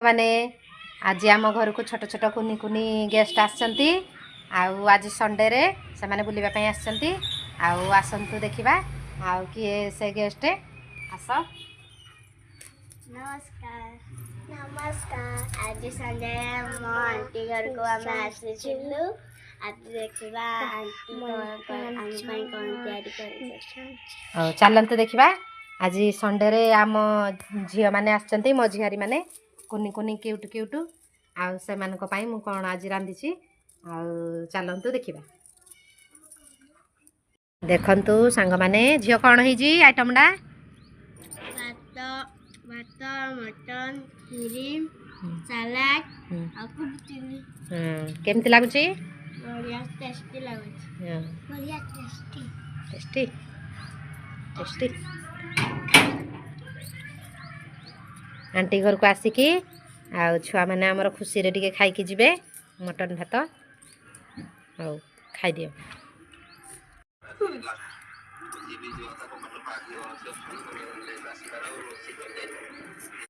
ମାନେ ଆଜି ଆମ ଘରକୁ ଛୋଟ ଛୋଟ କୁନି କୁନି ଗେଷ୍ଟ ଆସିଛନ୍ତି ଆଉ ଆଜି ସଣ୍ଡେରେ ସେମାନେ ବୁଲିବା ପାଇଁ ଆସିଛନ୍ତି। ଆଉ ଆସନ୍ତୁ ଦେଖିବା ଆଉ କିଏ ସେ ଗେଷ୍ଟ। ଆସ। ନମସ୍କାର, ନମସ୍କାର। ଆଜି ସନ୍ଧ୍ୟାରେ ମୋ ଆଣ୍ଟି ଘରକୁ ଆମେ ଆସିଥିଲୁ। ଆଜି ଦେଖିବା ଆଣ୍ଟି କ'ଣ କ'ଣ ଆମ ପାଇଁ କ'ଣ ତିଆରି କରିଛନ୍ତି। ହଉ, ଚାଲନ୍ତୁ ଦେଖିବା। ଆଜି ସଣ୍ଡେରେ ଆମ ଝିଅମାନେ ଆସିଛନ୍ତି, ମୋ ଝିଆରୀମାନେ, କୁନି କୁନି କ୍ୟୁଟ୍ କ୍ୟୁଟ୍। ଆଉ ସେମାନଙ୍କ ପାଇଁ ମୁଁ କ'ଣ ଆଜି ରାନ୍ଧିଛି, ଆଉ ଚାଲନ୍ତୁ ଦେଖିବା। ଦେଖନ୍ତୁ ସାଙ୍ଗମାନେ, ଝିଅ, କ'ଣ ହେଇଛି ଆଇଟମଟା? ଭାତ, ଭାତ, ମଟନ୍, ଖିରି, ସାଲାଡ଼ ଆଉ କୋବି ଚିଲି। କେମିତି ଲାଗୁଛି? ବଢ଼ିଆ ଟେଷ୍ଟି ଲାଗୁଛି। ବଢ଼ିଆ ଟେଷ୍ଟି। Tasty, tasty. Anti ଘରକୁ ଆସିକି ଆଉ ଛୁଆମାନେ ଆମର ଖୁସିରେ ଟିକେ ଖାଇକି ଯିବେ ମଟନ୍ ଭାତ। ହଉ, ଖାଇଦିଅ।